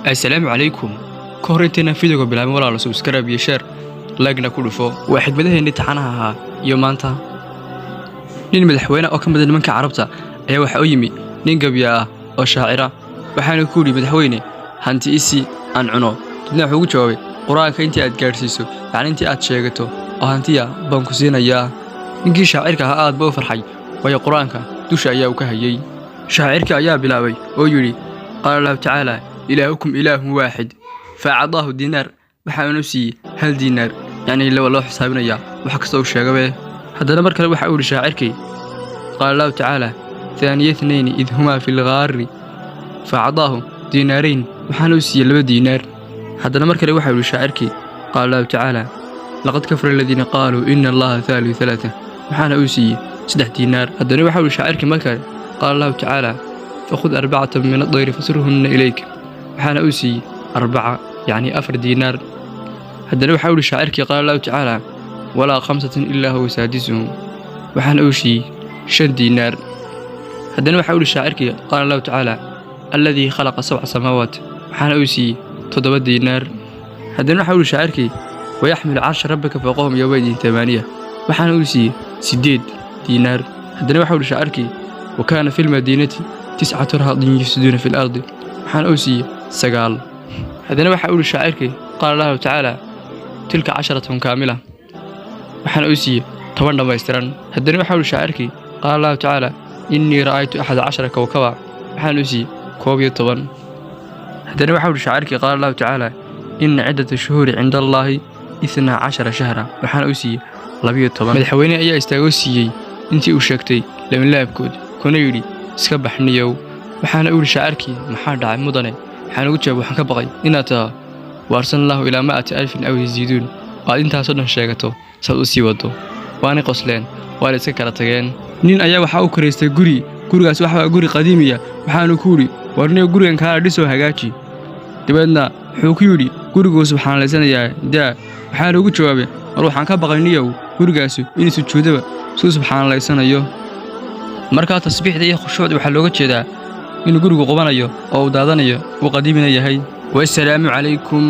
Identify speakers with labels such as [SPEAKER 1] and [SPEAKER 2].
[SPEAKER 1] Assalaamu calaykum. Ka hor intaynaan videoga bilaabin, walaalo, subscribe iyo share, like-na ku dhufo. Waa xigmadaheennii taxanaha ahaa iyo maanta nin madaxweyne oo ka mid a nimanka Carabta ayaa waxaa u yimi nin gabya ah oo shaacira, waxaana ku yidhi, "Madaxweyne, hanti isi aan cuno." Dadna wuxuu ugu jawaabay, "Qur-aanka intii aad gaadhsiiso, yacni intii aad sheegato oo hantiya baan ku siinayaa." Ninkii shaacirka ahaa aad ba u farxay, waayo Qur-aanka dusha ayaa uu ka hayey. Shaacirkii ayaa bilaabay oo yidhi: "Qaala Allahu tacaala: إلهكم إله واحد. فأعطاه دينار." Waxaanu siiyey 1 diinaar, yacni laba loo xisaabinayaa wax kasta uu sheegabe. Haddana mar kale waxa uu yidhi shaacirkii: "قال الله تعالى: ثاني اثنين إذ هما في الغار. فأعطاه دينارين." Waxaana u siiyey 2 diinaar. Haddana mar kale waxa uu yidhi shaacirkii: "قال الله تعالى: لقد كفر الذين قالوا إن الله ثالث ثلاثة." Waxaana uu siiyey 3 diinaar. Haddana waxa uu yidhi shaacirkii mar kale: "قال الله تعالى: فخذ أربعة من الطير فصرهن إليك." Waxaana uu siiyey أربعة, yacni 4 diinaar. Haddana waxa uu yidhi shaacirkii: "قال الله تعالى: ولا خمسة إلا هو سادسهم." Waxaana uu siiyey 5 diinaar. Haddana waxa uu yidhi shaacirkii: "قال الله تعالى: الذي خلق سبع سماوات." Waxaana uu siiyey 7 diinaar. Haddana waxa uu yidhi shaacirkii: "ويحمل عرش ربك فوقهم يومئذ ثمانية." Waxaana uu siiyey 8 diinaar. Haddana waxa uu yidhi shaacirkii: "وكان في المدينة تسعة رهط يفسدون في الأرض." Waxaana uu siiyey 9. Haddana waxa uu yidhi shaacirkii: "قال الله تعالى: تلك عشرة كاملة." Waxaana uu siiyey 10 dhammaystiran. Haddana waxa uu yidhi shaacirkii: "قال الله تعالى: إني رأيت أحد عشر كوكبا." Waxaana uu siiyey 11. Haddana waxa uu yidhi shaacirkii: "قال الله تعالى: إن عدة الشهور عند الله 12 شهرا." Waxaana uu siiyey 12. Madaxweyne ayaa istaagoo siiyey intii uu sheegtay labanlaabkood, kuna yidhi, "Iska baxniyow." Waxaana u yidhi shaacirkii, "Maxaa dhacay, mudane?" Waxaan ugu jawaab, "Waxaan ka baqay inaad taho وأرسلناه إلى مائة ألف أو يزيدون oo aad intaasoo dhan sheegato saad u sii wado." Waanay qosleen, waana iska kala tageen. Nin ayaa waxaa u karaystay guri. Gurigaas waxa guri qadiimiya. Waxaanu ku yidhi, "Warniyo, gurigan kaala dhisoo hagaaji." Dabeedna wuxuu ku yidhi, "Guriguu subxaanlaysanayaa daa." Waxaana ugu jawaabay, "War, waxaan ka baqay niyow gurigaasu inuu sujuudaba suu subxaanlaysanayo." Markaa tasbiixda iyo khushuucda waxaa looga jeedaa inuu gurigu qubanayo oo uu daadanayo, uu qadiimina yahay. Wasalaamu calaykum.